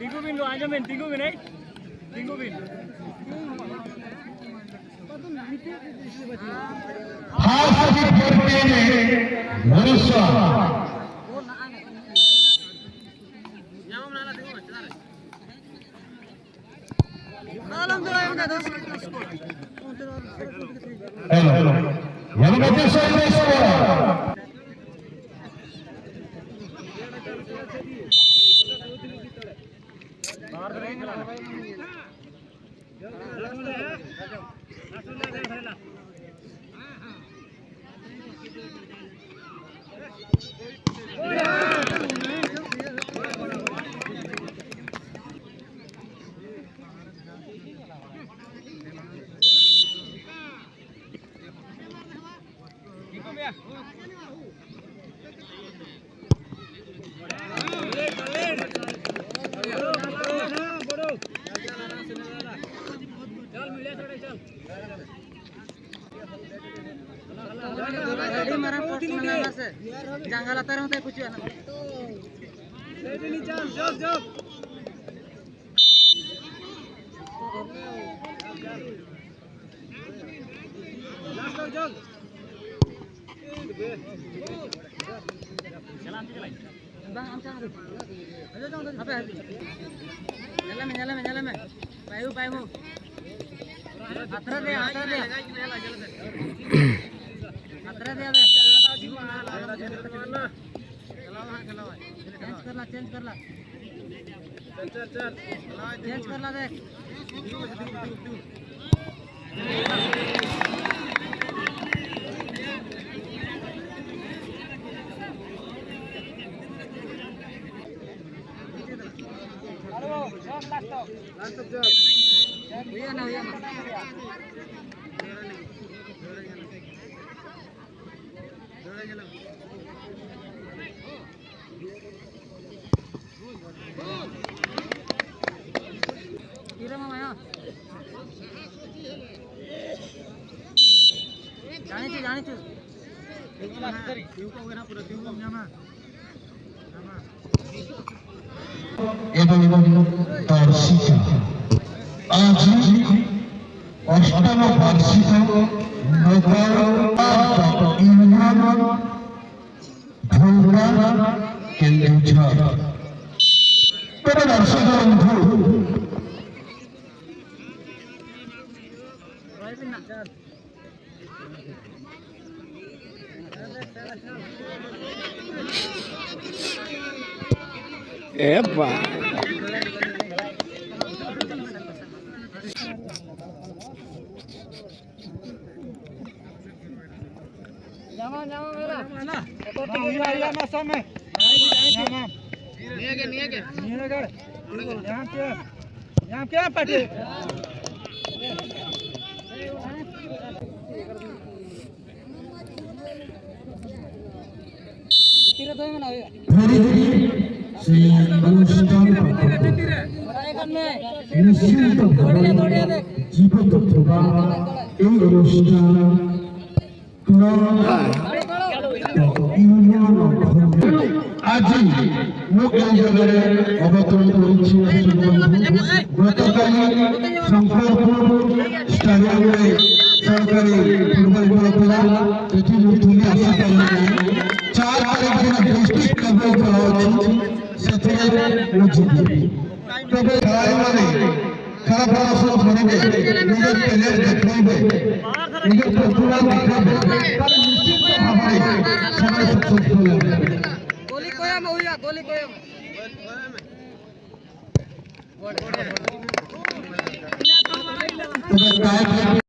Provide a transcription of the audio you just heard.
First 14 Odisha. Hello. এবং দর্শিকা আজি অষ্টম বার্ষিক নগর ইউনিয়ন ঢোকা কেন্দুঝর। তবে দর্শক বন্ধু, Epa! সেই অনুষ্ঠান নিশ্চিত ভাবে জীবিত থাকা এই অনুষ্ঠান আজি ମୁଁ ଏଇ ଜାଗାରେ ଅବତରଣ କରିଛି। ଗତକାଲି ଶଙ୍କରପୁର ଷ୍ଟାଡିୟମରେ ସରକାରୀ ଫୁଟବଲ ଖେଳ ଥିଲା, ସେଠି ମୁଁ ଥିଲି, ଆସିପାରିଲି ନାହିଁ। 4 ତାରିଖ ଦିନ ଡିଷ୍ଟ୍ରିକ୍ଟ ଲେଭେଲ ଖେଳ ଅଛି, ସେଥିରେ ମୁଁ ଯିବି। ତେବେ ଖେଳାଳିମାନେ ଖେଳ ପ୍ରଦର୍ଶନ କରିବେ, ନିଜ ଟ୍ୟାଲେଣ୍ଟ ଦେଖାଇବେ, ନିଜ ପ୍ରତିଭା ଦେଖାଇବେ, ତାହେଲେ ନିଶ୍ଚିତ ଭାବରେ ସେମାନେ ସକ୍ସେସଫୁଲ ହେବେ। ତେବେ